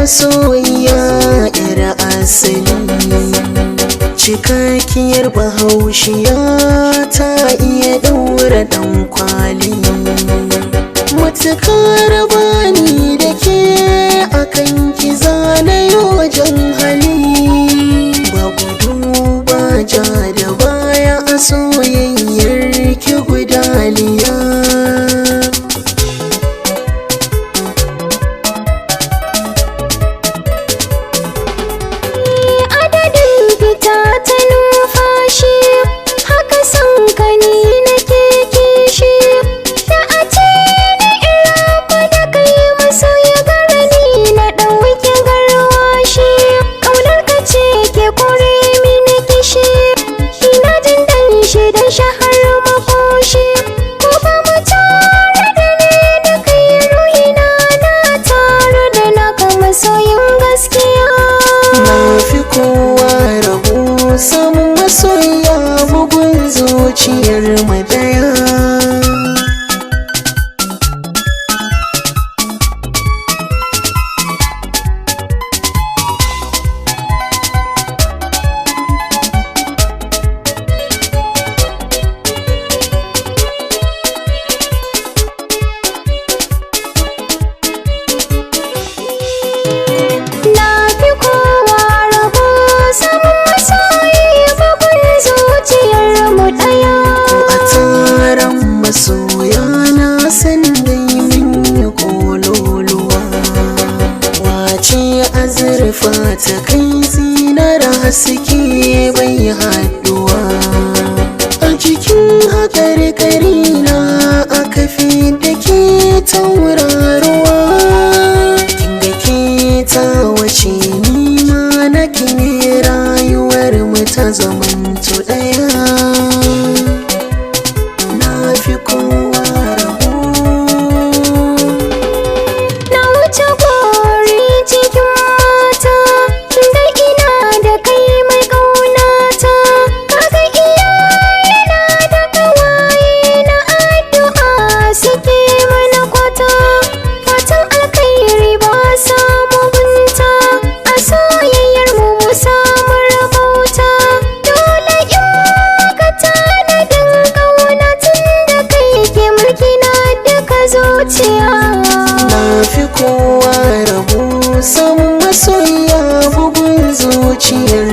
Masoyiya yar asali, cikakkiyar bahaushiya ta iya ɗaura ɗan kwali. Matuƙar bani da ke akan ki zanayo wajen hali, ba gudu ba ja da baya a soyayyar ki gudaliya. Adadin fita ta numfashi, haka son ka ni nake kishi. Da a ce ni in rabu da kai masoyi gara ni na ɗauki garwashi. Ƙaunar ka ce ke kore mini kishi, ina jin danshi dan shahar makoshi. Ko ba mu tare da ni da kai ruhina na tare da naka masoyin gaskiya. Na fi kowa rabo samun masoyiya bugun zuciyar mu daya. Na fi kowa rabo samun masoyi bugun zuciyar mu ɗaya. A taron masoya na san dai mun yi kololuwa, wace azurfa ta kai zinar haske bai haduwa. A cikin haƙarƙari na aka fi da ke tauraruwa, kinga ke ta wace ni ma na kine rayuwar mu ta zamanto ɗaya. Na fi kowa rabo. Na wuce kori cikin mata, tunda ina da kai mai ƙaunata. Kaga iyayena da ƙawaye na addu'a suke mana kwata. Fatan alkhairi ba sa mugunta, a soyayyar mu mu samu rabauta. Dole in maka tanadin ƙauna tunda kai ke mulki na duka zuciya. Na fi kowa rabo samun masoyiya bugun zuciyar